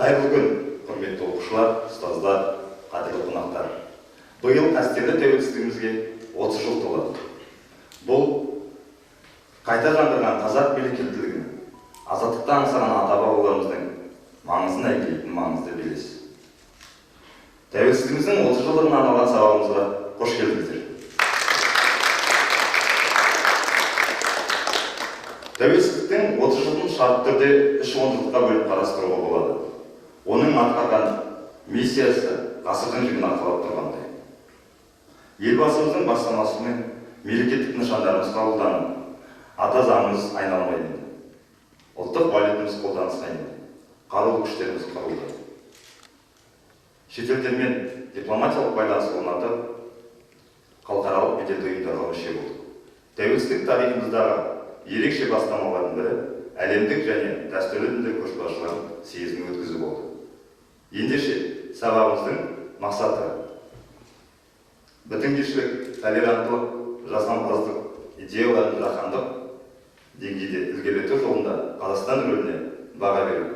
Қайырлы күн, құрметті оқушылар, ұстаздар, қадірлі қонақтар. Биыл қастерлі тәуелсіздігімізге 30 жыл толады. Бұл қайта жаңғырған қазақ мемлекеттілігінің, азаттықты аңсаған ата-бабаларымыздың маңызын әйгілейтін маңызды белес. Тәуелсіздігіміздің 30 жылдығына арналған сабағымызға қош келдіңіздер. Тәуелсіздіктің 30 жылын шартты түрде 3 онжылдыққа бөліп қарастыруға болады. Оның атқарған миссиясы ғасырдың жігін арқалап тұрғандай. Елбасымыздың бастамасымен мемлекеттік нышандарымыз қабылданып, ата заңымыз айналымға енді. Ұлттық валютамыз қолданысқа енді. Қарулы күштеріміз құрылды. Шетелдермен дипломатиялық байланыс орнатып, халықаралық беделді ұйымдарға мүше болдық. Тәуелсіздік тарихымыздағы ерекше бастамалардың бірі әлемдік және дәстүрлі діндер көшбасшыларының съезін өткізу болды. Ендеше сабағымыздың мақсаты бітімгершілік, толеранттылық, жасампаздық идеяларын жаһандық деңгейде ілгерілету жолында Қазақстан рөліне баға беру.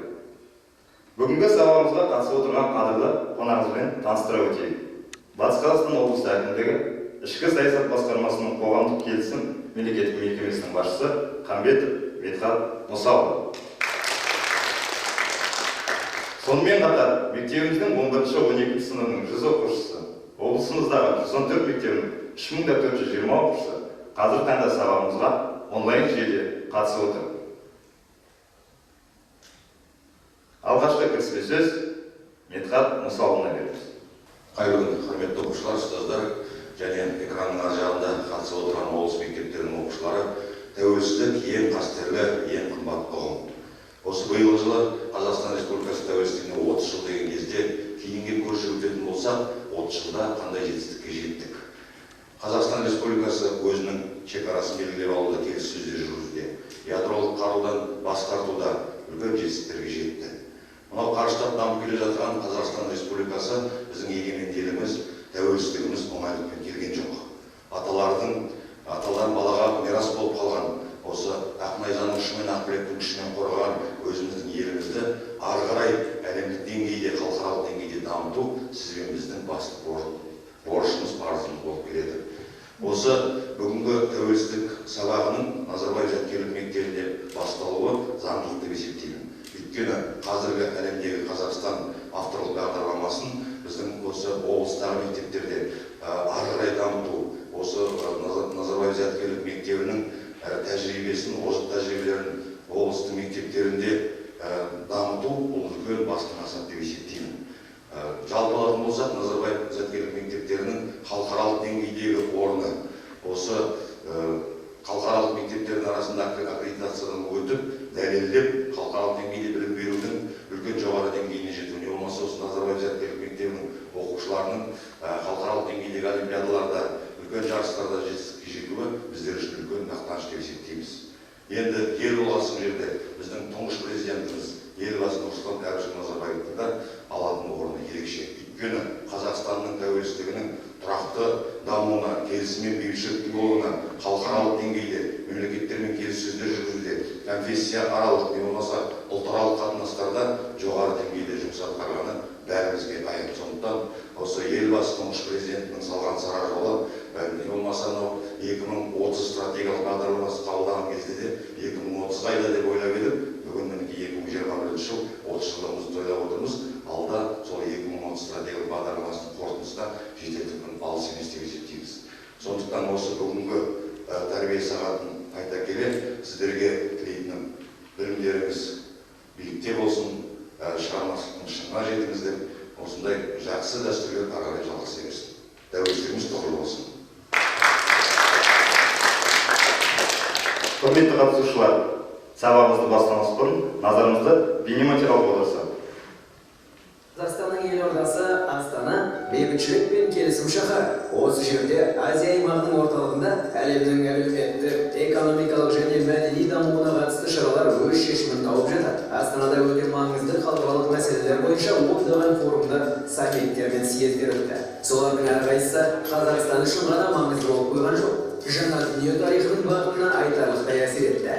Бүгінгі сабағымызға қатысып отырған қадірлі қонағымызбен таныстыра өтейік. Батыс Қазақстан облысы әкімдігі ішкі саясат басқармасының қоғамдық келісім мемлекеттік мекемесінің басшысы Қамбетов Медхат Мұсаұлы. Сонымен қатар мектебіміздің 11-12 сыныбының 100 оқушысы, облысымыздағы 114 мектебінің 3420 оқушысы қазіргі таңда сабағымызға онлайн жүйеде қатысып отыр. Алғашқы кіріспе сөз Медхат Мұсаұлына береміз. Қайырлы күн, құрметті оқушылар, ұстаздар және экранның ар жағында қатысып отырған облыс мектептерінің оқушылары. Тәуелсіздік ең қастерлі, ең қымбат ұғым. Осы биылғы жылы Қазақстан Республикасы тәуелсіздігіне 30 жыл деген кезде кейінге көз жүгіртетін болсақ, 30 жылда қандай жетістікке жеттік? Қазақстан Республикасы өзінің шекарасын белгілеп алуда, келіссөздер жүргізуде, ядролық қарудан бас тартуда үлкен жетістіктерге жетті. Мынау қарыштап дамып келе жатқан Қазақстан Республикасы біздің егеменді еліміз, тәуелсіздігіміз оңайлықпен келген жоқ. Аталар балаға мирас болып қалған, осы ақ найзаның ұшымен, ақ білектің күшімен қорғаған өзіміздің елімізді ары қарай әлемдік деңгейде, халықаралық деңгейде дамыту сіз бен біздің басты борышымыз, парызымыз болып келеді. Осы бүгінгі тәуелсіздік сабағының Назарбаев зияткерлік мектебінде басталуы заңдылық деп есептеймін. Өйткені қазіргі әлемдегі Қазақстан авторлық бағдарламасын біздің осы облыстағы мектептерде ары қарай дамыту, осы Назарбаев зияткерлік мектебінің тәжірибесін, озық тәжірибелерін облыстың мектептерінде дамыту бұл үлкен басты мақсат деп есептеймін. Жалпы алатын болсақ, Назарбаев зияткерлік мектептерінің халықаралық деңгейдегі орны, осы халықаралық мектептердің арасында аккредитациядан өтіп, дәлелдеп, халықаралық деңгейде білім берудің үлкен жоғары деңгейіне жету. Не болмаса осы Назарбаев зияткерлік мектебінің оқушыларының халықаралық деңгейдегі олимпиадаларда, үлкен жарыстарда жетістікке жетуі біздер үшін үлкен мақтаныш деп есептейміз. Енді ел болған жерде біздің тұңғыш президентіміз Елбасы Нұрсұлтан Әбішұлы Назарбаевтың да алатын орны ерекше. Өйткені Қазақстанның тәуелсіздігінің тұрақты дамуына, келісім мен бейбітшіліктің болуына, халықаралық деңгейде мемлекеттермен келіссөздер жүргізуде, конфессияаралық, не болмаса ұлтаралық қатынастарда жоғары деңгейде жұмыс атқарғаны бәрімізге аян. Сондықтан осы Елбасы тұңғыш президентінің салған сара жолы, не болмаса анау 2030 стратегиялық бағдарламасы қабылданған кезде де 2030 қайда деп ойлап едік. Бүгін мінекей 2021 жыл 30 жылдығымызды тойлап отырмыз. Алда сол 2030 стратегиялық бағдарламасының қорытындысына жететін күн алыс емес деп есептейміз. Сондықтан осы бүгінгі тәрбие сағатын айта келе сіздерге тілейтінім, білімдеріңіз биікте болсын, шығармашылықтың шыңына жетіңіз деп, осындай жақсы дәстүрлер ары қарай жалғаса берсін. Тәуелсіздігіміз тұғырлы болсын. Құрметті қатысушылар, сабағымызды бастамас бұрын назарымызды бейнематериалға аударсақ. Қазақстанның елордасы Астана бейбітшілік пен келісім шаһары. Осы жерде Азия аймағының орталығында әлемнің әлеуметтік, экономикалық және мәдени дамуына қатысты шаралар өз шешімін тауып жатады. Астанада өте маңызды халықаралық мәселелер бойынша ондаған форумдар, саммиттер мен съездер өтті. Солардың әрқайсысы Қазақстан үшін ғана маңызды болып қойған жоқ. Жаңа дүние тарихының бағытына айтарлықтай әсер етті.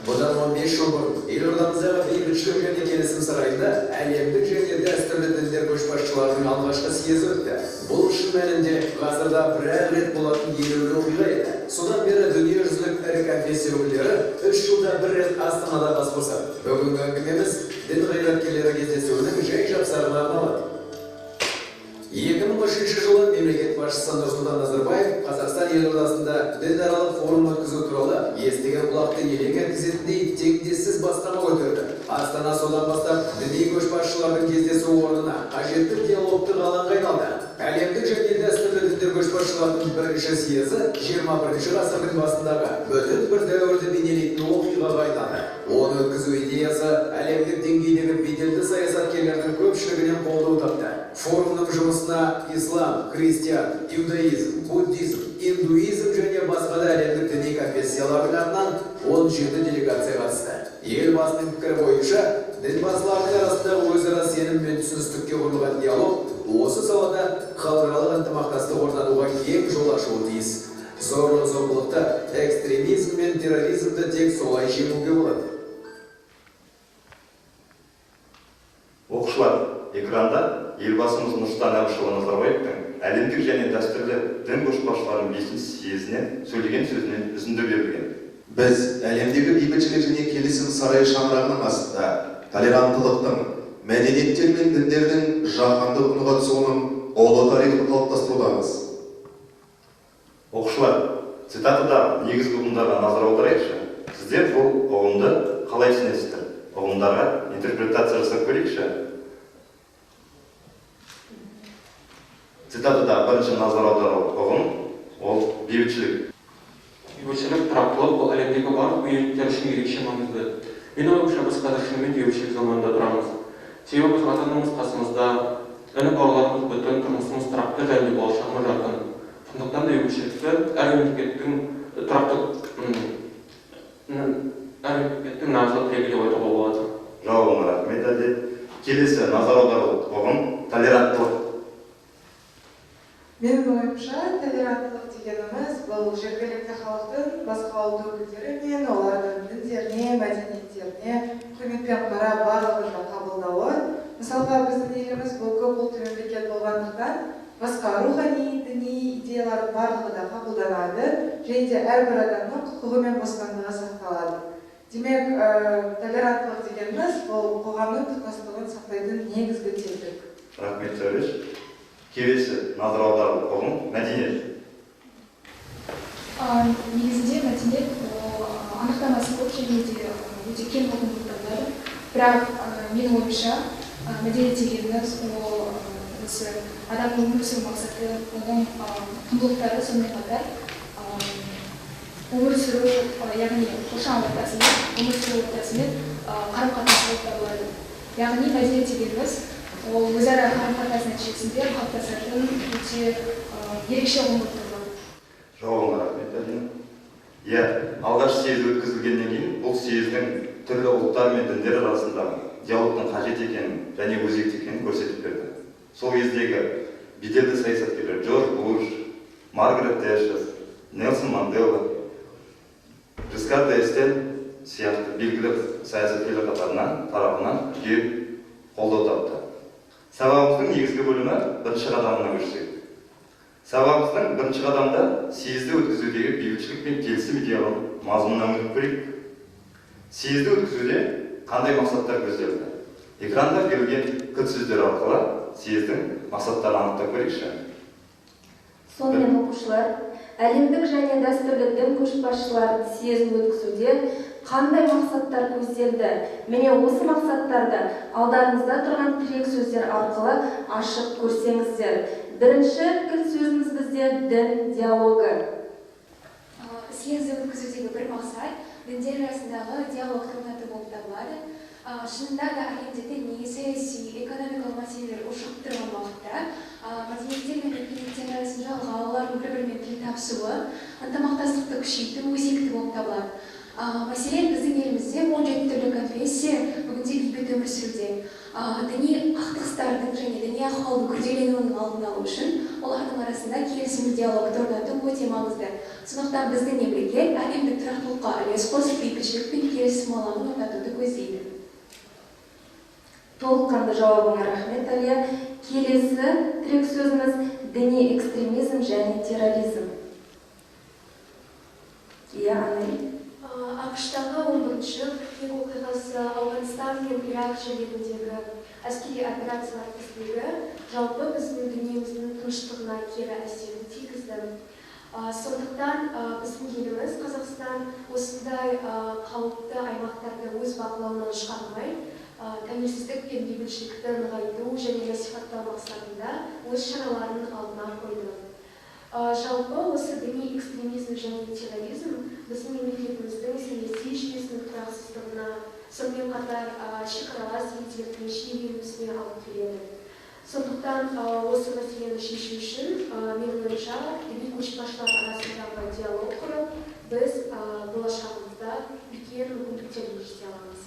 Бұдан 15 жыл бұрын елордамыздағы Бейбітшілік және келісім сарайында әлемдік және дәстүрлі діндер көшбасшыларының алғашқы съезі өтті. Бұл шын мәнінде ғасырда бір-ақ рет болатын елеулі оқиға еді. Содан бері дүниежүзілік ірі конфессия өкілдері 3 жылда бір рет Астанада бас қосады. Бүгінгі әңгімеміз дін қайраткерлері кездесуінің жай-жапсарына арналады. 2003 жылы мемлекет басшысы Нұрсұлтан Назарбаев Қазақстан елордасында дінаралық форум өткізу туралы естіген құлақты елең еткізетіндей теңдессіз бастама көтерді. Астана содан бастап діни көшбасшылардың кездесу орнына қажетті диалогтық алаңға айналды. Әлемдік және дәстүрлі діндер көшбасшыларының бірінші съезі 21 ғасырдың басындағы бүтін бір дәуірді бейнелейтін оқиғаға айналды. Оны өткізу идеясы әлемдік деңгейдегі беделді саясаткерлердің көпшілігінен қолдау тапты. Форумның жұмысына ислам, христиан, иудаизм, буддизм, индуизм және басқа да әлемдік діни конфессиялардың атынан 17 делегация қатысты. Елбасының пікірі бойынша, дінбасылардың арасындағы өзара сенім мен түсіністікке құрылған диалог осы салада халықаралық ынтымақтастық орнатуға кең жол ашуы тиіс. Зорлық-зомбылықты, экстремизм мен терроризмді тек солай жеңуге болады. Оқушылар, экранда елбасымыз Нұрсұлтан Әбішұлы Назарбаевтың әлемдік және дәстүрлі дін көшбасшыларының 5-ші съезінен сөйлеген сөзінен үзінді берілген. Біз әлемдегі бейбітшілік және келісім сарайы шаңырағының астында толеранттылықтың, мәдениеттер мен діндердің жаһандық үнқатысуының ұлы тарихын қалыптастырудамыз. Оқушылар, цитатадағы негізгі ұғымдарға назар аударайықшы. Сіздер бұл ұғымды қалай түсінесіздер? Ұғымдарға интерпретация жасап көрейікші. Цитатада бірінші назар аударылған ұғым ол бейбітшілік. Бейбітшілік, тұрақтылық бұл әлемдегі барлық мемлекеттер үшін ерекше маңызды. Менің ойымша, біз қазір шынымен бейбітшілік заманында тұрамыз. Себебі біз ата-анамыз қасымызда, іні бауырларымыз бүтін, тұрмысымыз тұрақты және болашағымыз жарқын. Сондықтан да бейбітшілікті әр мемлекеттің тұрақты әр мемлекеттің нағыз тірегі деп айтуға болады. Жауабыңа рахмет, Әдет. Келесі назар аударылған ұғым толеранттылық. Менің ойымша, толеранттылық дегеніміз бұл жергілікті халықтың басқа ұлт өкілдері мен олардың діндеріне, мәдениеттеріне құрметпен қарап барлығын да қабылдауы. Мысалға, біздің еліміз бұл көп ұлтты мемлекет болғандықтан басқа рухани, діни идеялардың барлығы да қабылданады және де әрбір адамның құқығы мен бостандығы сақталады. Демек, толеранттылық дегеніміз бұл қоғамның тұтастығын сақтайтын негізгі тетік. Рахмет, Сәулеш. Келесі назар аударылған ұғым мәдениет. Негізінде мәдениет ол анықтамасы көп және де өте кең ұғым болып табылады. Бірақ менің ойымша мәдениет дегеніміз ол осы адамның өмір сүру мақсаты, оның құндылықтары, сонымен қатар өмір сүру, яғни қоршаған ортасымен, өмір сүру ортасымен қарым-қатынас болып табылады. Яғни мәдениет дегеніміз ол өзара қарым-қатынас нәтижесінде қалыптасатын өте ерекше ұғым болып табылады. Жауабыңа рахмет, Әдина. Иә, алғаш съезд өткізілгеннен кейін бұл съездің түрлі ұлттар мен діндер арасындағы диалогтың қажет екенін және өзекті екенін көрсетіп берді. Сол кездегі беделді саясаткерлер Джордж Буш, Маргарет Тэтчер, Нелсон Мандела, Жискар д'Эстен сияқты белгілі саясаткерлер қатарынан тарапынан жүйе қолдау тапты. Сабағымыздың негізгі бөлімі бірінші қадамына көшсек. Сабағымыздың бірінші қадамда съезді өткізудегі бейбітшілік пен келісім идеяларының мазмұнына үңіліп көрейік. Съезді өткізуде қандай мақсаттар көзделді? Экранда берілген кілт сөздер арқылы съездің мақсаттарын анықтап көрейікші. Сонымен, оқушылар, әлемдік және дәстүрлі дін көшбасшыларының съезін өткізуде қандай мақсаттар көзделді? Міне осы мақсаттарды алдарыңызда тұрған тірек сөздер арқылы ашып көрсеңіздер. Бірінші кілт сөзіміз бізде дін диалогы. Съезді өткізудегі бір мақсат діндер арасындағы диалогты орнату болып табылады. Шынында да әлемде діни, саяси, экономикалық мәселелер ушығып тұрған уақытта мәдениеттер мен өркениеттер арасын жалғау, олардың бір-бірімен тіл табысуы, ынтымақтастықты күшейту өзекті болып табылады. Мәселен, біздің елімізде 17 түрлі конфессия бүгінде бейбіт өмір сүруде. Діни қақтығыстардың және діни ахуалдың күрделенуінің алдын алу үшін олардың арасында келісімді диалогты орнату өте маңызды. Сондықтан біздің мемлекет әлемдік тұрақтылыққа үлес қосып, бейбітшілік пен келісім алаңын орнатуды көздейді. Толыққанды жауабыңа рахмет, Әлия. Келесі тірек сөзіміз діни экстремизм және терроризм. Иә, Анель. АҚШ-тағы 11-ші қыркүйек оқиғасы, Ауғанстан мен Ирак жерлеріндегі әскери операциялар тізбегі жалпы біздің дүниеміздің тыныштығына кері әсерін тигізді. Сондықтан біздің еліміз Қазақстан осындай қауіпті аймақтарды өз бақылауынан шығармай, тәуелсіздік пен бейбітшілікті нығайту және насихаттау мақсатында өз шараларын алдына қойды. Жалпы осы діни экстремизм және терроризм біздің мемлекетіміздің саяси жүйесінің тұрақсыздығына, сонымен қатар шекаралас елдердің шиеленісіне алып келеді. Сондықтан осы мәселені шешу үшін, менің ойымша, діни көшбасшылар арасындағы диалог құрып, біз болашағымызда үлкен мүмкіндіктерге жете аламыз.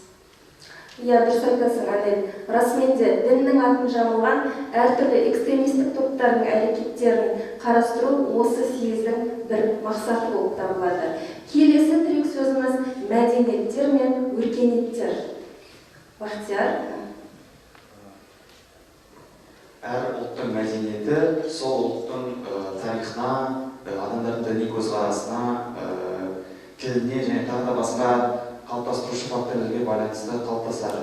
Иә, дұрыс айтасың, Анель. Расымен де діннің атын жамылған әртүрлі экстремистік топтардың әрекеттерін қарастыру осы съездің бір мақсаты болып табылады. Келесі тірек сөзіміз мәдениеттер мен өркениеттер. Бақтияр. Әр ұлттың мәдениеті сол ұлттың тарихына, адамдардың діни көзқарасына, тіліне және тағы да басқа қалыптастырушы факторлерге байланысты қалыптасады.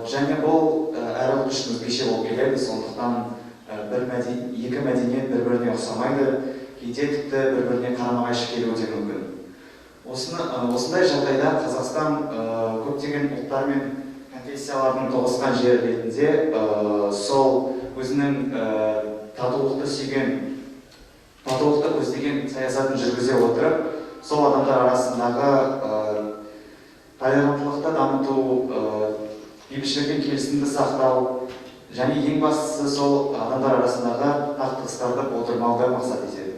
Және бұл әр ұлт үшін өзгеше болып келеді, сондықтан екі мәдениет бір-біріне ұқсамайды, кейде тіпті бір-біріне қарама-қайшы келуі де мүмкін. Осындай жағдайда Қазақстан көптеген ұлттар мен конфессиялардың тоғысқан жері ретінде сол өзінің татулықты сүйген, татулықты көздеген саясатын жүргізе отырып, сол адамдар арасындағы толеранттылықты дамыту, бейбітшілік пен келісімді сақтау және ең бастысы сол адамдар арасындағы қақтығыстарды болдырмауды мақсат етеді.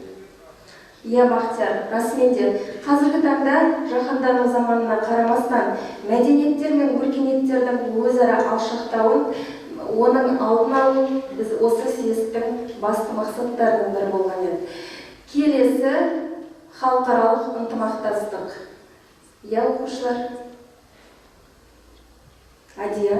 Иә, Бақтияр, расымен де қазіргі таңда жаһандану заманына қарамастан мәдениеттер мен өркениеттердің өзара алшақтауын, оның алдын алу біз осы съездің басты мақсаттарының бірі болған еді. Келесі халықаралық ынтымақтастық. Иә, оқушылар. Адия.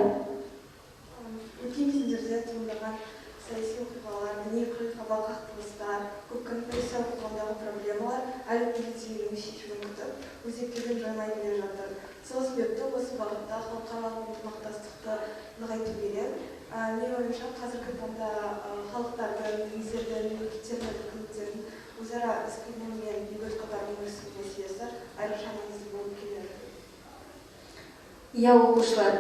Өткен кезеңдерде туындаған саяси оқиғалар, діни қақтығыстар, көп конфессиялық қоғамдағы проблемалар әлі күнге дейін өз шешімін күтіп, өзектілігін жоймай келе жатыр. Сол себепті осы бағытта халықаралық ынтымақтастықты нығайту керек. Менің ойымша, қазіргі таңда халықтардың, діндердің, мемлекеттердің, үкіметтердің өзара іс-қимылы мен бейбіт қатар өмір сүру мәселесі айрықша маңызды болып келеді. Иә, оқушылар,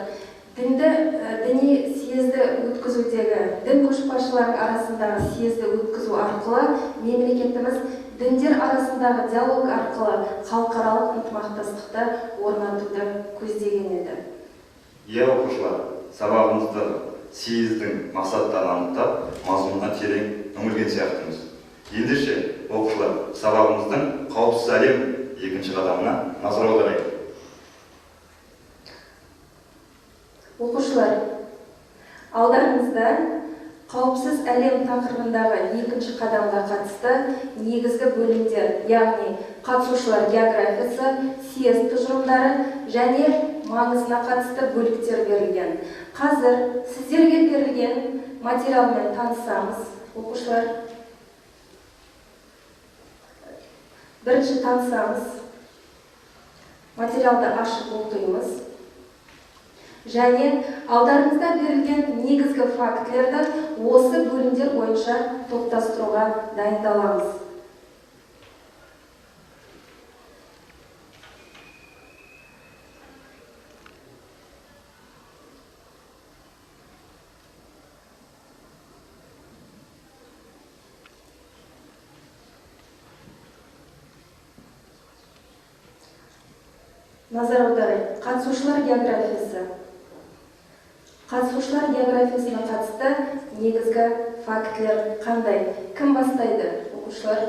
діни съезді өткізудегі, дін көшбасшыларының арасындағы съезді өткізу арқылы мемлекетіміз діндер арасындағы диалог арқылы халықаралық ынтымақтастықты орнатуды көздеген еді. Иә, оқушылар, сабағымызды съездің мақсаттарын анықтап, мазмұнына терең үңілген сияқтымыз. Ендеше, оқушылар, сабағымыздың қауіпсіз әлем екінші қадамына назар аударайық. Оқушылар, алдарыңызда қауіпсіз әлем тақырыбындағы екінші қадамға қатысты негізгі бөлімдер, яғни қатысушылар географиясы, съезд тұжырымдары және маңызына қатысты бөліктер берілген. Қазір сіздерге берілген материалмен танысамыз, оқушылар. Бірінші танысамыз, материалды ашып оқимыз. Және алдарыңызда берілген негізгі фактілерді осы бөлімдер бойынша топтастыруға дайындаламыз. Назар аударайық. Қатысушылар географиясы. Қатысушылар географиясына қатысты негізгі фактілер қандай? Кім бастайды, оқушылар?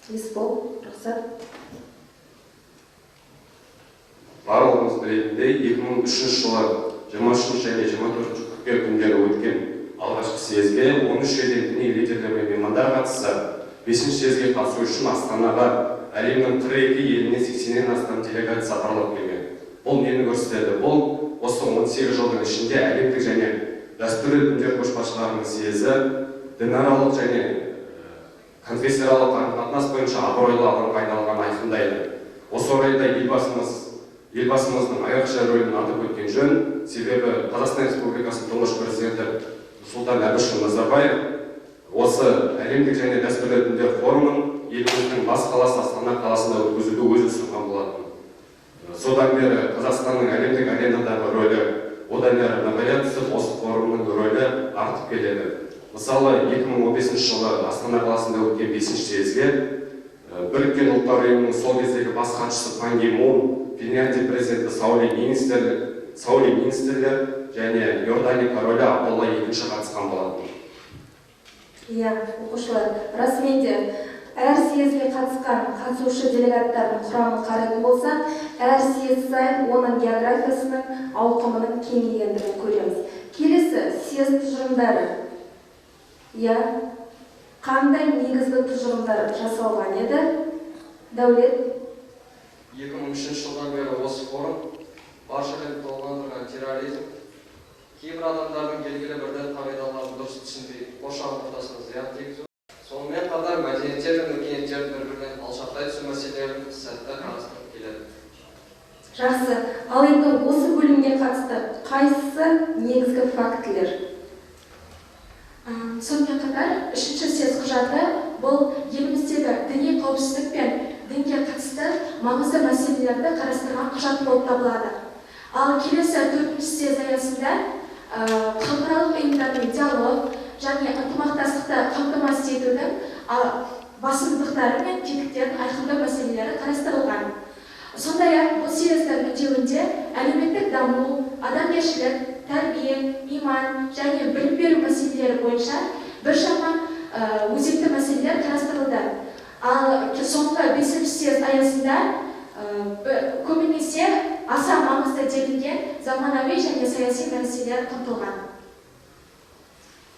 Есбол, рұқсат. Барлығымыз білетіндей, 2003 жылы 23 және 24 қыркүйек күндері өткен алғашқы съезге 13 елден діни лидерлер мен меймандар қатысса, 5-ші съезге қатысу үшін Астанаға әлемнің 42 елінен 80-нен астам делегат сапарлап келген. Бұл нені көрсетеді? Бұл осы 18 жылдың ішінде әлемдік және дәстүрлі діндер көшбасшыларының съезі дінаралық және конфессияаралық қарым-қатынас бойынша абыройлы алаңға айналғанын айқындайды. Осы орайда елбасымыздың айрықша рөлін атап өткен жөн, себебі Қазақстан Республикасының тұңғыш президенті Нұрсұлтан Әбішұлы Назарбаев осы әлемдік және дәстүрлі діндер форумын еліміздің бас қаласы Астана қаласында өткізуді өзі ұсынған болатын. Содан бері Қазақстанның әлемдік аренадағы рөлі одан әрі нығая түсіп, осы форумның рөлі артып келеді. Мысалы, 2015 жылы Астана қаласында өткен 5-ші съезге Біріккен Ұлттар Ұйымының сол кездегі бас хатшысы Пан Ги Мун, Финляндия президенті Саули Нинистерлер және Иордания королі Абдулла II қатысқан болатын. Иә, оқушылар, расымен де әр съезге қатысқан қатысушы делегаттардың құрамын қарайтын болсақ, әр съезд сайын оның географиясының ауқымының кеңейгендігін көреміз. Келесі съезд тұжырымдары. Иә, қандай негізгі тұжырымдар жасалған еді? Дәулет? 2003 жылдан бері осы форум барша әлемді толғандырған терроризм, кейбір адамдардың белгілі бір дін қағидаларын дұрыс түсінбей, қоршаған ортасына зиян тигізу, сонымен қатар мәдениеттер мен өркениеттерді бір-бірінен алшақтай түсу мәселелерін сәтті қарастырып келеді. Жақсы. Ал енді осы бөлімге қатысты қайсысы негізгі фактілер? Сонымен қатар, 3-ші съезд құжаты бұл еліміздегі діни қауіпсіздік пен дінге қатысты маңызды мәселелерді қарастырған құжат болып табылады. Ал келесі 4-ші съезд аясында халықаралық ұйымдармен диалог және ынтымақтастықты қамтамасыз етудің басымдықтары мен тетіктерін айқындау мәселелері қарастырылған. Сондай-ақ бұл съездің үндеуінде әлеуметтік даму, адамгершілік, тәрбие, иман және білім беру мәселелері бойынша біршама өзекті мәселелер қарастырылды. Ал соңғы 5-ші съезд аясында көбінесе аса маңызды делінген заманауи және саяси мәселелер қамтылған.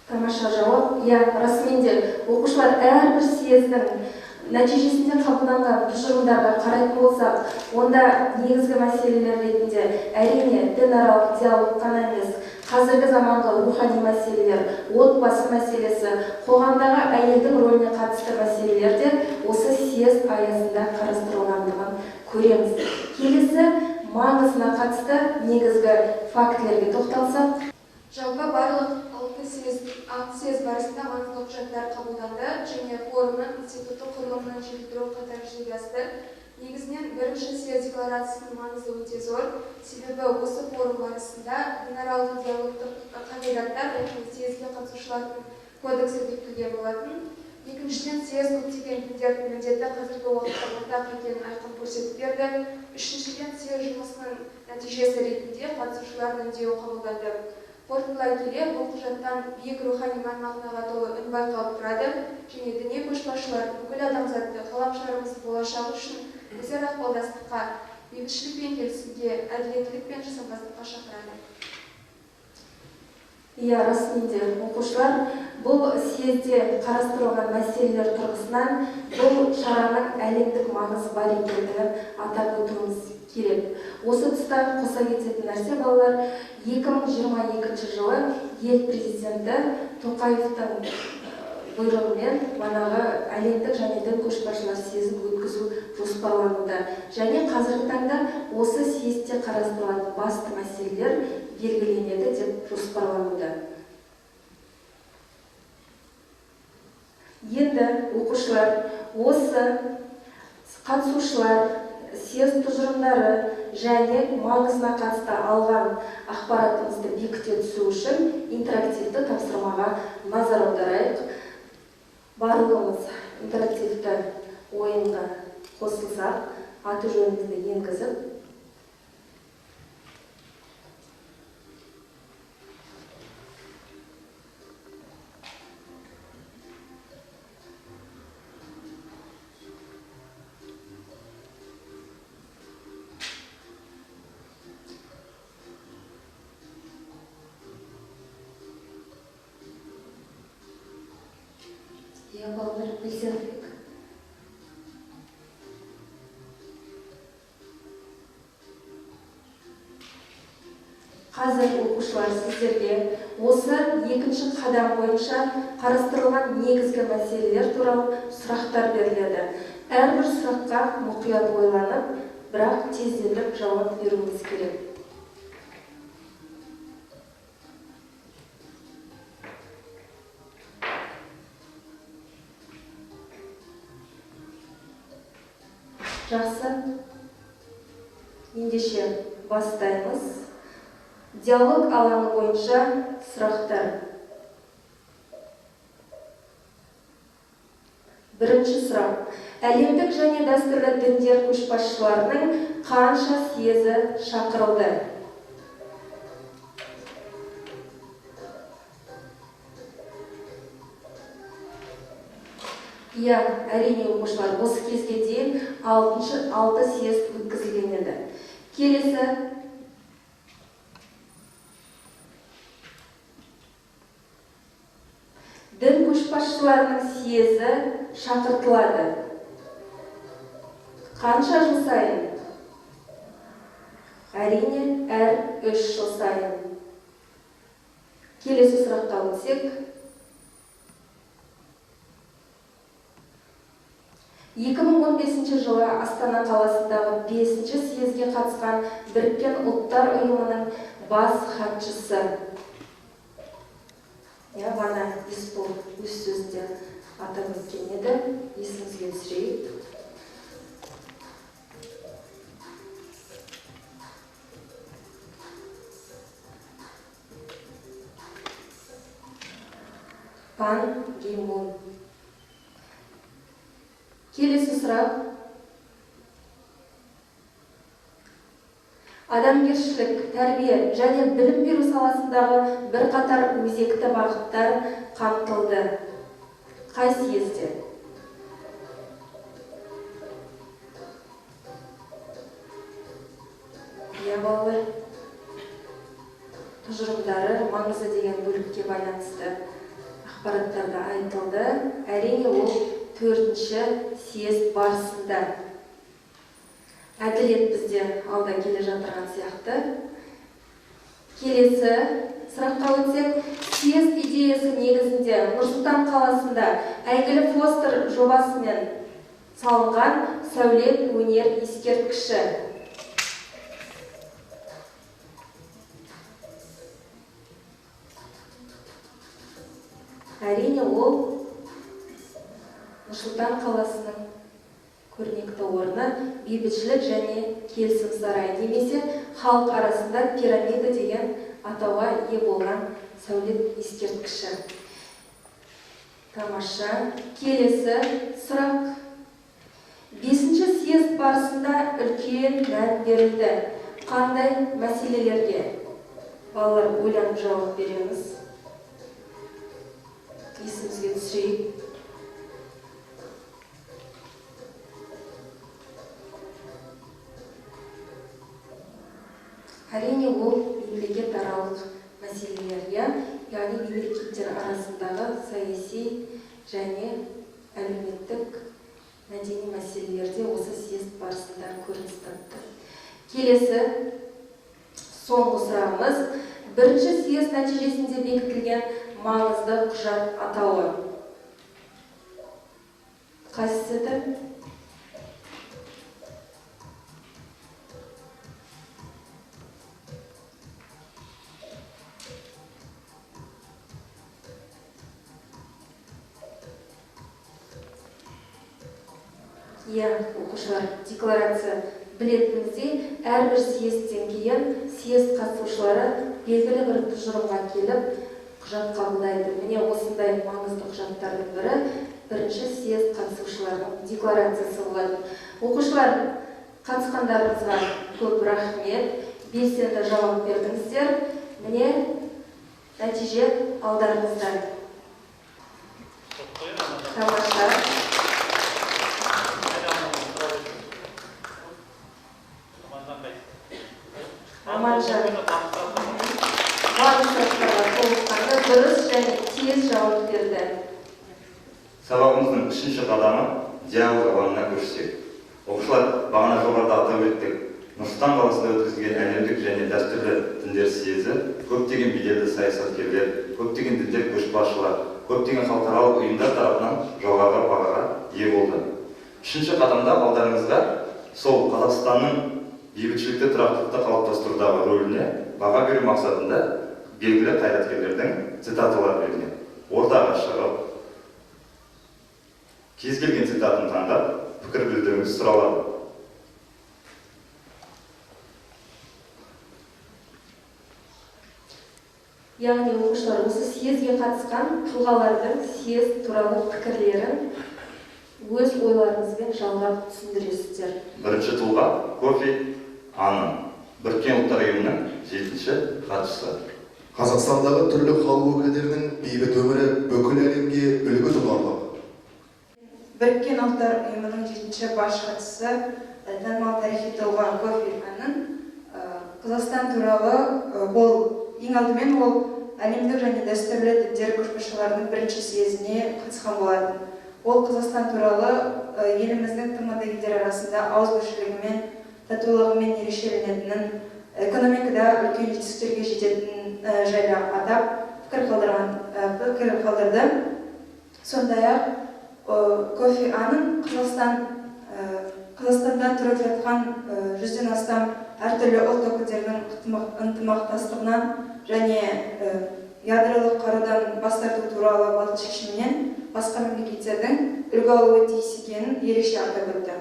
Тамаша жауап. Иә, расымен де оқушылар, әрбір съездің нәтижесінде қабылданған тұжырымдарға қарайтын болсақ, онда негізгі мәселелер ретінде әрине дінаралық диалог қана емес, қазіргі заманғы рухани мәселелер, отбасы мәселесі, қоғамдағы әйелдің рөліне қатысты мәселелер де осы съезд аясында қарастырылғандығын көреміз. Келесі маңызына қатысты негізгі фактілерге тоқталсақ. Жалпы барлық 6 съезд барысында маңызды құжаттар қабылданды және форумның институттық құрылымын жетілдіру қатар жүзеге асты. Негізінен 1-ші съезд декларациясының маңызы өте зор, себебі осы форум барысында дінаралық диалогтық қағидаттар және съезге қатысушылардың кодексі бекітілген болатын. Екіншіден, съезд көптеген діндердің міндеті қазіргі уақытта ортақ екенін айқын көрсетіп берді. Үшіншіден, съезд жұмысының нәтижесі ретінде қатысушылардың үндеуі қабылданды. Қорытындылай келе, бұл құжаттан биік рухани мән-мағынаға толы үн байқалып тұрады және діни көшбасшылар бүкіл адамзатты ғаламшарымыздың болашағы үшін өзара ықпалдастыққа, бейбітшілік пен келісімге, әділеттілік пен жасампаздыққа шақырады. Иә, расымен де, оқушылар, бұл съезде қарастырылған мәселелер тұрғысынан бұл шараның әлемдік маңызы бар екендігін атап өтуіміз керек. Осы тұста қоса кететін нәрсе, балалар, 2022 жылы ел президенті Тоқаевтың бұйрығымен манағы әлемдік және дін көшбасшылар съезін өткізу жоспарлануда. Және қазіргі таңда осы съезде қарастырылатын басты мәселелер белгіленеді деп жоспарлануда. Енді оқушылар, осы қатысушылар съезд тұжырымдары және маңызына қатысты алған ақпаратымызды бекіте түсу үшін интерактивті тапсырмаға назар аударайық. Барлығымыз интерактивті ойынға қосылсақ, аты жөнімізді енгізіп, Иә, балалар, белсенділік Қазір оқушылар сіздерге осы екінші қадам бойынша қарастырылған негізгі мәселелер туралы сұрақтар беріледі. Әрбір сұраққа мұқият ойланып, бірақ тездетіп жауап беруіңіз керек. Жақсы. Ендеше бастаймыз. Диалог алаңы бойынша сұрақтар. Бірінші сұрақ. Әлемдік және дәстүрлі діндер көшбасшыларының қанша съезі шақырылды? Иә, әрине оқушылар, осы кезге дейін 6 съезд өткізілген еді. Келесі дін көшбасшыларының съезі шақыртылады. Қанша жыл сайын? Әрине, әр 3 жыл сайын. Келесі сұраққа өтсек. 2015 жылы Астана қаласындағы 5-ші съезге қатысқан Біріккен Ұлттар Ұйымының бас хатшысы. Вана Есбол өз сөзінде атап өткен еді. Есіңізге түсірейік. Пан Ги Мун. Келесі сұрақ. Адамгершілік, тәрбие және білім беру саласындағы бірқатар өзекті бағыттар қамтылды. Қай съезде? Иә, балалар, тұжырымдары маңызды деген бөлікке байланысты ақпараттарда айтылды. Әрине, ол 4-ші съезд барысында. Әділет бізде алда келе жатырған сияқты. Келесі сұраққа өтсек, съезд идеясы негізінде Нұр-Сұлтан қаласында әйгілі Фостер жобасымен салынған сәулет өнер ескерткіші. Әрине, ол Нұр-Сұлтан қаласының көрнекті орны бейбітшілік және келісім сарайы немесе халық арасында пирамида деген атауға ие болған сәулет ескерткіші. Тамаша. Келесі сұрақ. 5-ші съезд барысында үлкен мән берілді. Қандай мәселелерге? Балалар, ойланып жауап береміз. Есімізге түсірейік. Әрине, ол мемлекетаралық мәселелер, яғни мемлекеттер арасындағы саяси және әлеуметтік мәдени мәселелерде осы съезд барысында көрініс тапты. Келесі соңғы сұрағымыз. Бірінші съезд нәтижесінде бекітілген маңызды құжат атауы. Қайсысы еді? Иә, оқушылар, декларация. Білетініңіздей, әрбір съезден кейін съезд қатысушылары белгілі бір тұжырымға келіп, құжат қабылдайды. Міне осындай маңызды құжаттардың бірі бірінші съезд қатысушыларының декларациясы болады. Оқушылар, қатысқандарыңызға көп рахмет. Белсенді жауап бердіңіздер. Міне нәтиже алдарыңызда. Тамаша. Аманжан, барлық сұрақтарға толыққанды дұрыс және тез жауап берді. Сабағымыздың үшінші қадамы диалог алаңына көшсек. Оқушылар, бағана жоғарыда атап өттік. Нұр-Сұлтан қаласында өткізілген әлемдік және дәстүрлі діндер съезі көптеген беделді саясаткерлер, көптеген діндер көшбасшылар, көптеген халықаралық ұйымдар тарапынан жоғары бағаға ие болды. Үшінші қадамда алдарыңызға сол Қазақстанның бейбітшілікті тұрақтылықты қалыптастырудағы рөліне баға беру мақсатында белгілі қайраткерлердің цитаталары берілген. Ортаға шығып, кез келген цитатын таңдап, пікір білдіруіңіз сұралады. Яғни оқушылар осы съезге қатысқан тұлғалардың съезд туралы пікірлерін өз ойларыңызбен жалғап түсіндіресіздер. Бірінші тұлға Кофи Аннан, Біріккен Ұлттар Ұйымының 7-ші хатшысы. Қазақстандағы түрлі халық өкілдерінің бейбіт өмірі бүкіл әлемге үлгі тұтарлық. Біріккен Ұлттар Ұйымының 7-ші бас хатшысы танымал тарихи тұлға Кофи Аннан Қазақстан туралы ол ең алдымен ол әлемдік және дәстүрлі діндер көшбасшыларының бірінші съезіне қатысқан болатын. Ол Қазақстан туралы еліміздің ТМД елдері арасында ауызбіршілігімен, татулығымен ерекшеленетінін, экономикада үлкен жетістіктерге жететінін жайлы атап пікір қалдырды. Сондай-ақ Кофи Аннан Қазақстанда тұрып жатқан 100-ден астам әртүрлі ұлт өкілдерінің ынтымақтастығынан және ядролық қарудан бас тарту туралы батыл шешімінен басқа мемлекеттердің үлгі алуы тиіс екенін ерекше атап өтті.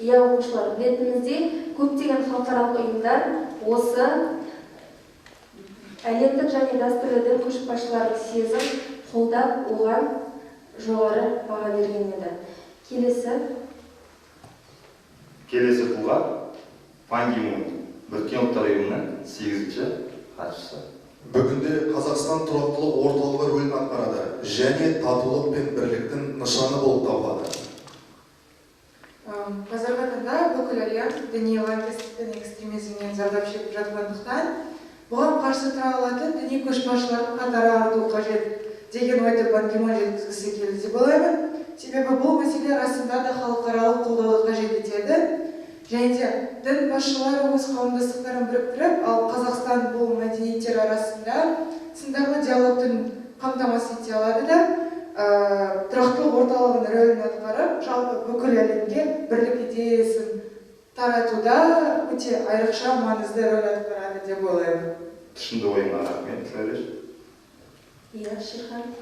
Иә, оқушылар, білетініміздей, көптеген халықаралық ұйымдар осы әлемдік және дәстүрлі дін көшбасшыларының съезін қолдап, оған жоғары баға берген еді. Келесі тұлға Пан Ги Мун, Біріккен Ұлттар Ұйымының 8-ші хатшысы. Бүгінде Қазақстан тұрақтылық орталығы рөлін атқарады және татулық пен бірліктің нышаны болып табылады. Қазіргі таңда бүкіл әлем діни лаңкестік пен экстремизмнен зардап шегіп жатқандықтан, бұған қарсы тұра алатын діни көшбасшылардың қатары артуы қажет деген ойды Пан Ги Мун жеткізгісі келді деп ойлаймын. Себебі бұл мәселе расында да халықаралық қолдауды қажет етеді. Және де дін басшылары өз қауымдастықтарын біріктіріп, ал Қазақстан бұл мәдениеттер арасында сындарлы диалогтың қамтамасыз ете алады да, тұрақтылық орталығының рөлін атқарып, жалпы бүкіл әлемге бірлік идеясын таратуда өте айрықша маңызды рөл атқарады деп ойлаймын. Тұшымды ойыңа рахмет, Сәулеш. Иә, Шерхан.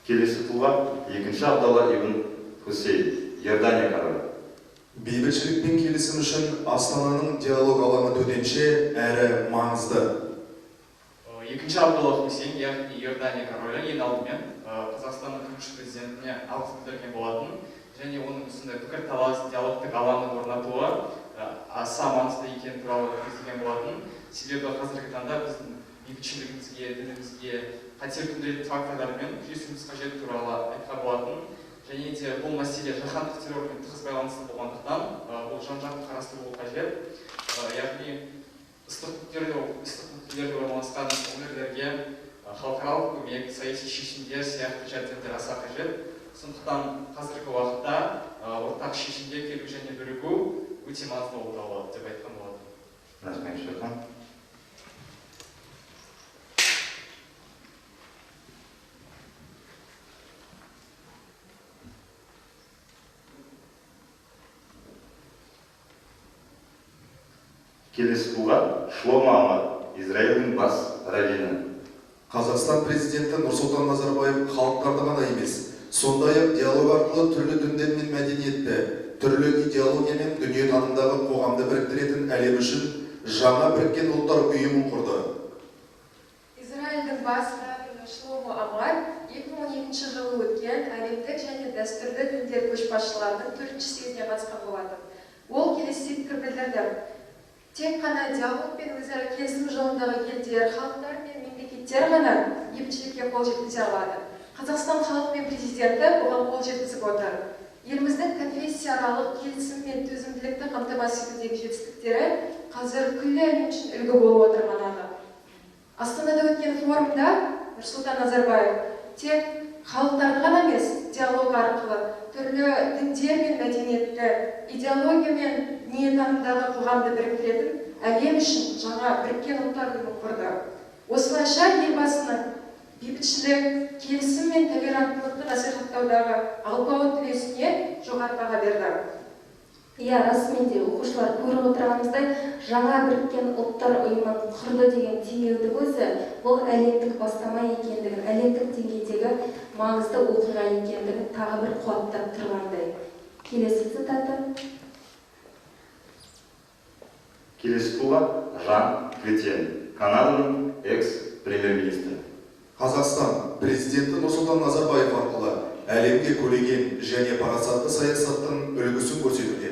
Келесі тұлға екінші Абдалла ибн Хусейн, Иордания королі. Бейбітшілік пен келісім үшін Астананың диалог алаңы төтенше әрі маңызды. Екінші Абдалла Хусейн, яғни Иордания королі, ең алдымен Қазақстанның тұңғыш президентіне алғыс білдірген болатын және оның осындай пікірталас диалогтық алаңын орнатуы аса маңызды екені туралы көздеген болатын. Себебі қазіргі таңда біздің бейбітшілігімізге, дінімізге қатер төндіретін факторлармен күресуіміз қажет туралы айтқан болатын. Және де бұл мәселе жаһандық террормен тығыз байланысты болғандықтан бұл жан-жақты қарастырылуы қажет. Яғни ыстық нүктелерде орналасқан өңірлерге халықаралық көмек, саяси шешімдер сияқты жәрдемдер аса қажет. Сондықтан қазіргі уақытта ортақ шешімге келу және бірігу өте маңызды болып табылады деп айтқан болатын. Рахмет, Шерхан. Келесі тұлға Шломо Амар, Израильдің бас раввині. Қазақстан президенті Нұрсұлтан Назарбаев халықтарды ғана емес, сондай-ақ диалог арқылы түрлі діндер мен мәдениетті, түрлі идеология мен дүниетанымдағы қоғамды біріктіретін әлем үшін жаңа Біріккен Ұлттар Ұйымын құрды. Израильдің бас раввині Шломо Амар 2012 жылы өткен әлемдік және дәстүрлі діндер көшбасшыларының 4-ші съезіне қатысқан болатын. Ол келесі пікір білдірді. Тек қана диалог пен өзара келісім жолындағы елдер, халықтар мен мемлекеттер ғана бейбітшілікке қол жеткізе алады. Қазақстан халқы мен президенті бұған қол жеткізіп отыр. Еліміздің конфессияаралық келісім мен төзімділікті қамтамасыз етудегі жетістіктері қазір күллі әлем үшін үлгі болып отырған анық. форумда Нұрсұлтан Назарбаев тек халықтарды ғана емес, диалог арқылы түрлі діндер мен мәдениетті, идеология мен дүниетанымдағы қоғамды біріктіретін әлем үшін жаңа Біріккен Ұлттар Ұйымын құрды. Осылайша елбасының бейбітшілік, келісім мен толеранттылықты насихаттаудағы алпауыт үлесіне жоғары баға берді. Иә, расымен де оқушылар, көріп отырғанымыздай, жаңа Біріккен Ұлттар Ұйымын құрды деген теңеудің өзі бұл әлемдік бастама екендігін, әлемдік деңгейдегі маңызды оқиға екендігін тағы бір қуаттап тұрғандай. Келесі цитата. Келесі тұлға Жан Кретьен, Канаданың экс-премьер-министрі. Қазақстан президенті Нұрсұлтан Назарбаев арқылы әлемге көреген және парасатты саясаттың үлгісін көрсетуде.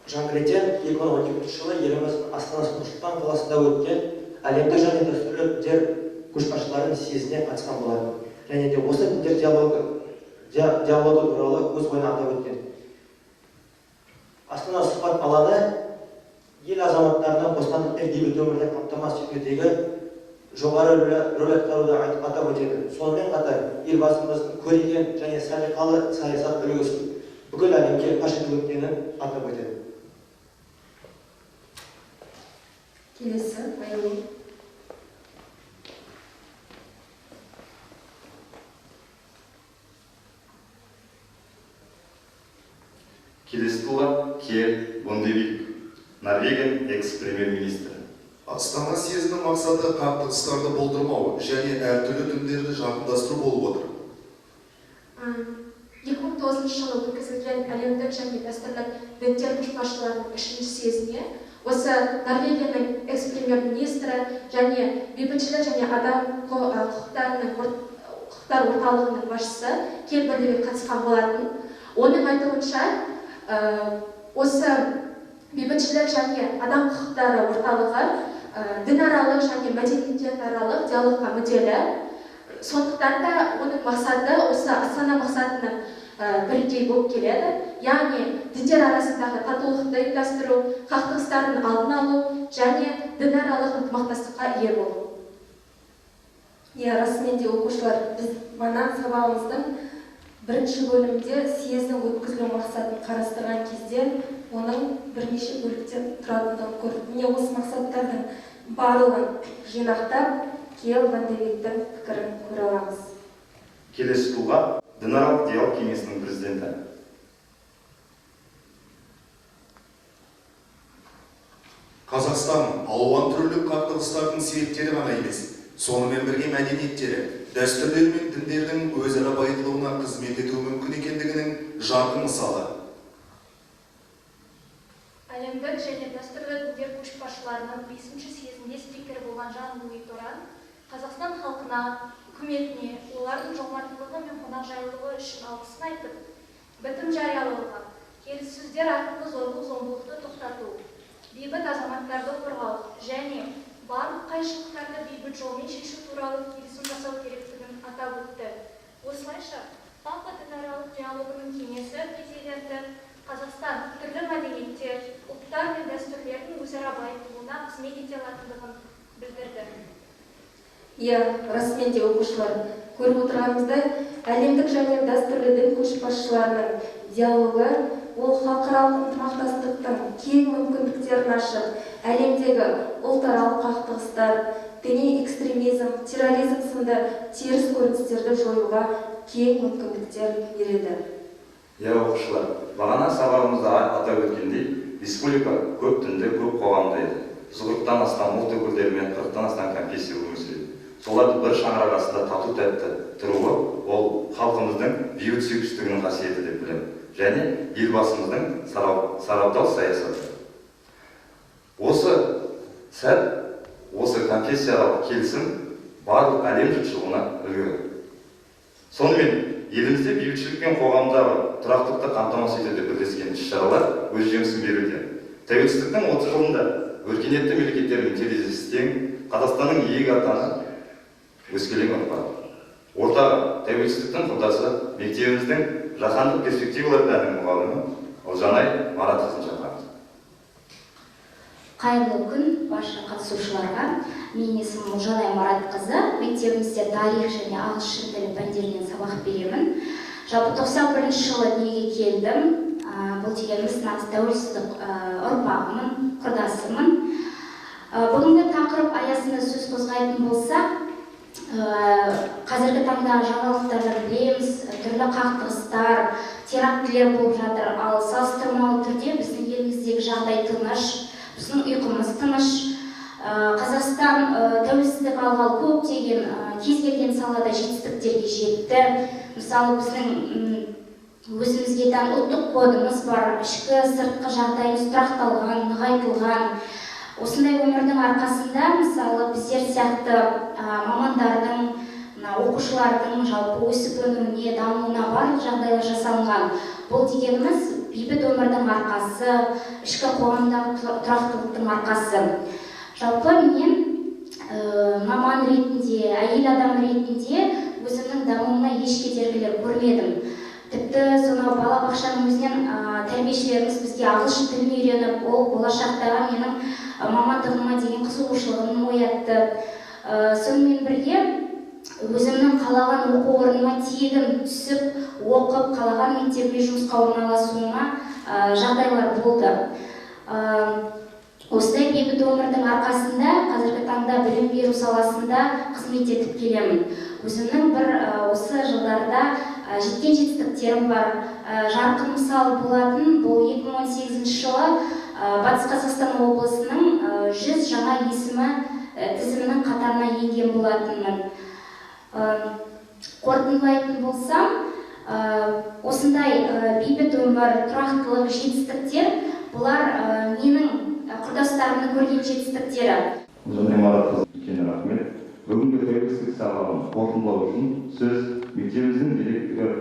Жан Кретьен 2012 жылы еліміздің астанасы Нұр-Сұлтан қаласында өткен әлемдік және дәстүрлі діндер көшбасшыларының съезіне қатысқан болатын. Және де осы діндер диалогы туралы өз ойын атап өткен. Астана сұхбат алаңы ел азаматтарына бостандық пен бейбіт өмірді қамтамасыз етудегі жоғары рөл атқаруды атап өтеді. Сонымен қатар елбасымыздың көреген және салиқалы саясат үлгісін бүкіл әлемге паш етіп өткенін атап өтеді. Келесі, Аяулым. Келесі тұлға Кьелл Бондевик, Норвегияның экс-премьер-министрі. Астана съезінің мақсаты қақтығыстарды болдырмау және әртүрлі діндерді жақындастыру болып отыр. 2009 жылы өткізілген әлемдік және дәстүрлі діндер көшбасшыларының үшінші съезіне осы Норвегияның экс-премьер-министрі және бейбітшілік және адам құқықтар орталығының басшысы Кьелл Бондевик қатысқан болатын. Оның айтуынша, осы бейбітшілік және адам құқықтары орталығы дінаралық және мәдениетаралық диалогқа мүдделі. Сондықтан да оның мақсаты осы Астана мақсатының бірегей болып келеді. Яғни діндер арасындағы татулықты ұйымдастыру, қақтығыстардың алдын алу және дінаралық ынтымақтастыққа ие болу. Иә, расымен де оқушылар, біз мана сабағымыздың бірінші бөлімінде съездің өткізілу мақсатын қарастырған кезде оның бірнеше бөліктен тұратындығын көрдік. Міне осы мақсаттардың барлығын жинақтап, Кьелл Бондевиктің пікірін көре аламыз. Келесі тұлға Дінаралық диалог кеңесінің президенті. Қазақстан алуан түрлі қақтығыстардың себептері ғана емес, сонымен бірге мәдениеттері, дәстүрлер мен діндердің өзара байытылуына қызмет етуі мүмкін екендігінің жарқын мысалы. Әлемдік және дәстүрлі діндер көшбасшыларының 5-ші съезінде спикер болған Жан-Луи Торан Қазақстан халқына, үкіметіне, олардың жомарттылығы мен қонақжайлылығы үшін алғысын айтып, бітім жариялауға, келіссөздер арқылы зорлық-зомбылықты тоқтату, бейбіт азаматтарды қорғау және барлық қайшылықтарды бейбіт жолмен шешу туралы келісім жасау керектігін атап өтті. Осылайша, Папа дінаралық диалогының кеңесі президенті Қазақстан түрлі мәдениеттер, ұлттар мен дәстүрлердің өзара байытылуына қызмет ете алатындығын білдірді. Иә, расымен де оқушылар, көріп отырғанымыздай, әлемдік және дәстүрлі дін көшбасшыларының диалогы ол халықаралық ынтымақтастықтың кең мүмкіндіктерін ашып, әлемдегі ұлтаралық қақтығыстар, діни экстремизм, терроризм сынды теріс көріністерді жоюға кең мүмкіндіктер береді. Иә, оқушылар, бағана сабағымызда атап өткендей, республика көп дінді, көп қоғамды еді. 140-тан астам ұлт өкілдері мен 40-тан астам конфессия өмір сүреді. Соларды бір шаңырақ астында тату тәтті тұруы ол халқымыздың бейбіт сүйгіштігінің қасиеті деп білемін. Және елбасымыздың сарабдал саясаты. Осы сәт, осы конфессиялық келісім барлық әлем жұртшылығына үлгі. Сонымен елімізде бейбітшілік пен қоғамдағы тұрақтылықты қамтамасыз етуде бірлескен іс-шаралар өз жемісін беруде. Тәуелсіздіктің 30 жылында өркениетті мемлекеттермен терезесі тең Қазақстанның иек артаны өскелең ұрпақ. Ортаға тәуелсіздіктің құрдасы мектебіміздің жаһандық перспективалар пәнінің мұғалімі Ұлжанай Маратқызын шақырамыз. Қайырлы күн барша қатысушыларға. Менің есімім Ұлжанай Маратқызы. Мектебімізде тарих және ағылшын тілі пәндерінен сабақ беремін. Жалпы 91 жылы дүниеге келдім. Бұл дегеніміз нағыз тәуелсіздік ұрпағымын, құрдасымын. Бүгінгі тақырып аясында сөз қозғайтын болсақ, қазіргі таңда жаңалықтардан білеміз, түрлі қақтығыстар, терактілер болып жатыр. Ал салыстырмалы түрде біздің еліміздегі жағдай тыныш, біздің ұйқымыз тыныш. Қазақстан тәуелсіздік алғалы көптеген кез келген салада жетістіктерге жетті. Мысалы, біздің өзімізге тән ұлттық кодымыз бар, ішкі сыртқы жағдайымыз тұрақталған, нығайтылған. Осындай өмірдің арқасында, мысалы, біздер сияқты мамандардың, оқушылардың жалпы өсіп өнуіне, дамуына барлық жағдайлар жасалынған. Бұл дегеніміз бейбіт өмірдің арқасы, ішкі қоғамдағы тұрақтылықтың арқасы. Жалпы мен маман ретінде, әйел адам ретінде өзімнің дамуыма еш кедергілер көрмедім. Тіпті сонау балабақшаның өзінен тәрбиешілеріміз бізге ағылшын тілін үйреніп, ол болашақтағы менің мамандығыма деген қызығушылығым оятты. Сонымен бірге өзімнің қалаған оқу орныма тегін түсіп, оқып, қалаған мектебіме жұмысқа орналасуыма жағдайлар болды. Осындай бейбіт өмірдің арқасында қазіргі таңда білім беру саласында қызмет етіп келемін. Өзімнің бір осы жылдарда жеткен жетістіктерім бар. Жарқын мысал болатын бұл 2018 жылы Батыс Қазақстан облысының 100 жаңа есімі тізімінің қатарына енген болатынмын. Қорытындылайтын болсам, осындай бейбіт өмір, тұрақтылық, жетістіктер бұлар менің құрдастарымның көрген жетістіктері. Ұлжанай Маратқызы, үлкен рахмет. Бүгінгі тәуелсіздік сабағын қорытындылау үшін сөз мектебіміздің директоры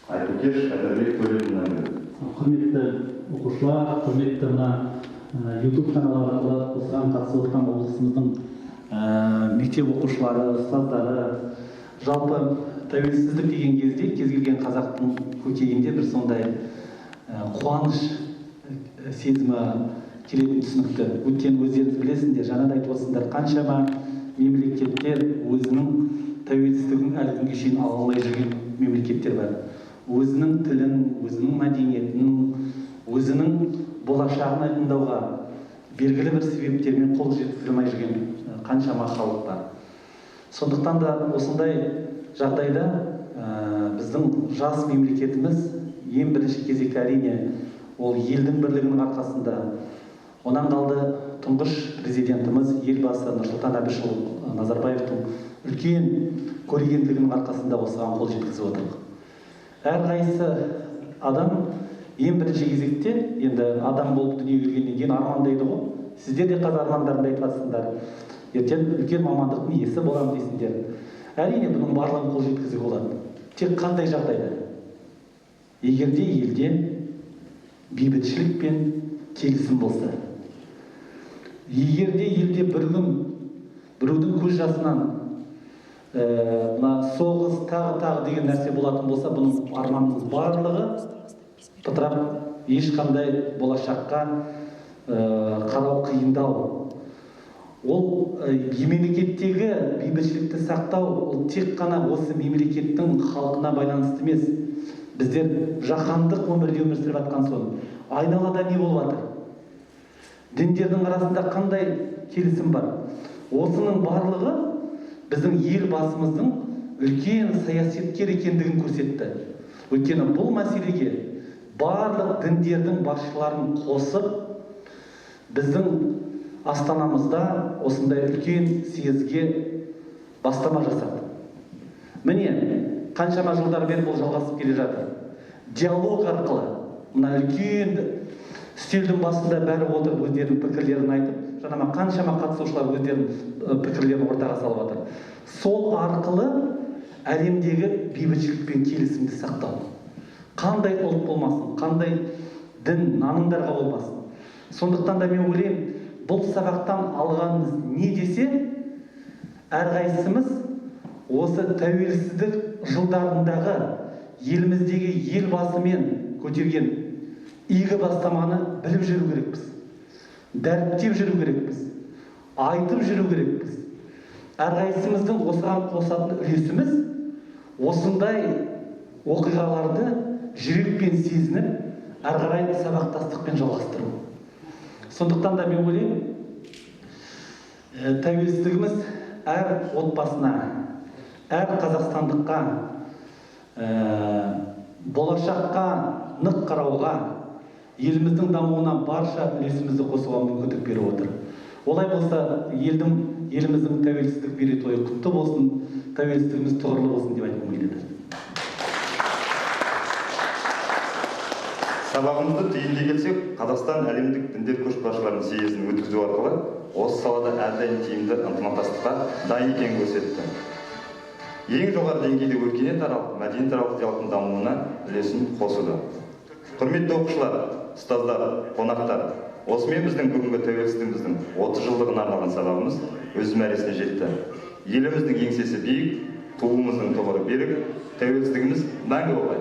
Айтукеш Қайдарбек Төлеуовна берілді. Құрметті оқушылар, құрметті мына YouTube каналы арқылы осыған қатысып отырған облысымыздың мектеп оқушылары, ұстаздары, жалпы тәуелсіздік деген кезде кез келген қазақтың көкейінде бір сондай қуаныш сезімі келетін түсінікті. Өйткені өздеріңіз білесіңдер, жаңа да айтып отырсыңдар, қаншама мемлекеттер өзінің тәуелсіздігін әлі күнге шейін ала алмай жүрген мемлекеттер бар. Өзінің тілін, өзінің мәдениетін, өзінің болашағын айқындауға белгілі бір себептермен қол жеткізе алмай жүрген қаншама халық бар. Сондықтан да осындай жағдайда біздің жас мемлекетіміз ең бірінші кезекте әрине ол елдің бірлігінің арқасында, онан қалды тұңғыш президентіміз Елбасы Нұрсұлтан Әбішұлы Назарбаевтың үлкен көрегенділігінің арқасында осыған қол жеткізіп отырдық. Әрқайсысы адам ең бірінші кезекте енді адам болып дүниеге келгеннен кейін армандайды ғой. Сіздер де қазір армандарыңды айтып жатсыңдар. Ертең үлкен мамандықтың иесі боламын дейсіңдер. Әрине бұның барлығын қол жеткізуге болады. Тек қандай жағдайда? Егер де елде бейбітшілік пен келісім болса. Егер де елде бір күн біреудің көз жасынан мына соғыс тағы деген нәрсе болатын болса, бұның арманының барлығы бытырап, ешқандай болашаққа қарау қиындау. Ол мемлекеттегі бейбітшілікті сақтау, ол тек қана осы мемлекеттің халқына байланысты емес. Біздер жаһандық өмірде өмір сүріп жатқан соң, айналада не болып жатыр? Діндердің арасында қандай келісім бар? Осының барлығы біздің ел басымыздың үлкен саясаткер екендігін көрсетті. Өйткені бұл мәселеге барлық діндердің басшыларын қосып, біздің астанамызда осындай үлкен съезге бастама жасады. Міне, қаншама жылдар бері бұл жалғасып келе жатыр. Диалог арқылы мына үлкен үстелдің басында бәрі отырып өздерінің пікірлерін айтып, жаңа қаншама қатысушылар өздерінің пікірлерін ортаға салып жатыр. Сол арқылы әлемдегі бейбітшілік пен келісімді сақтау. Қандай ұлт болмасын, қандай дін, нанымдарға болмасын. Сондықтан да мен ойлаймын, бұл сабақтан алғанымыз не десе, әрқайсымыз осы тәуелсіздік жылдарындағы еліміздегі елбасымен көтерген игі бастаманы біліп жүру керекпіз, дәріптеп жүру керекпіз. Айтып жүру керекпіз. Әрқайсымыздың осыған қосатын үлесіміз осындай оқиғаларды жүрекпен сезініп, әрі қарай сабақтастықпен жалғастыру. Сондықтан да мен ойлаймын, тәуелсіздігіміз әр отбасына, әр қазақстандыққа, болашаққа нық қарауға, еліміздің дамуына барша үлесімізді қосуға мүмкіндік беріп отыр. Олай болса, еліміздің тәуелсіздік мерейтойы құтты болсын, тәуелсіздігіміз тұғырлы болсын деп айтқым келеді. Сабағымызды түйіндей келсек, Қазақстан әлемдік діндер көшбасшыларының съезін өткізу арқылы осы салада әрдайым тиімді ынтымақтастыққа дайын екенін көрсетті. Ең жоғары деңгейде өркениетаралық, мәдениетаралық диалогтың дамуына үлесін қосуда. Құрметті оқушылар, ұстаздар, қонақтар, осымен біздің бүгінгі тәуелсіздігіміздің 30 жылдығына арналған сабағымыз өз мәресіне жетті. Еліміздің еңсесі биік, туымыздың тұғыры берік, тәуелсіздігіміз мәңгі болғай.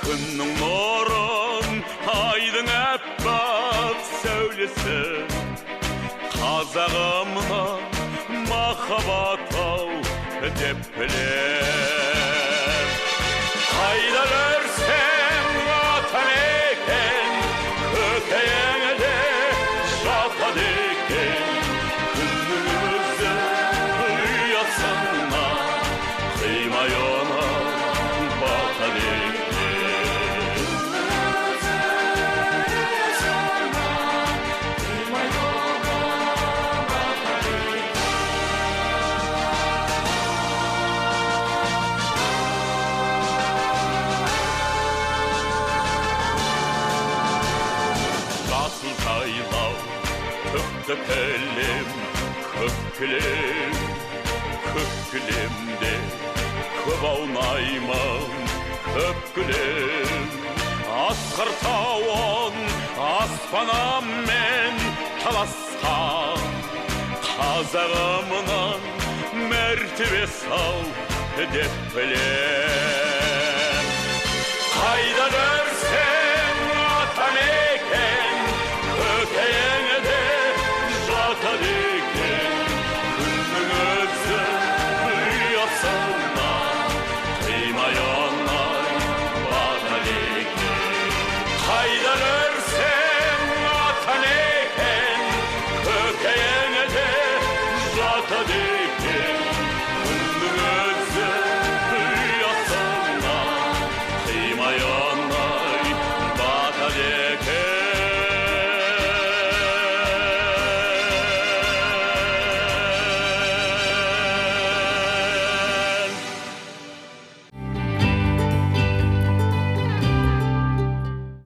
Күннің нұрын, айдың аппақ сәулесі, қазағымның махаббат ау деп білем. Қайда жүрсем атамекен, көкейіңде жатады екен. Күннің өзі ұясына қимай оны батады екен. Кілем, көк кілем, көк кілемде көп аунаймын, көк кілем. Асқар тауын аспаныммен таласқан, қазағымның мәртебесі ау деп білем. Қайда жүрсең атамекен, көкейіңде жатады екен. Күннің өзі ұясына қимай оңай батады екен. Қайда жүрсең атамекен, көкейіңде жатады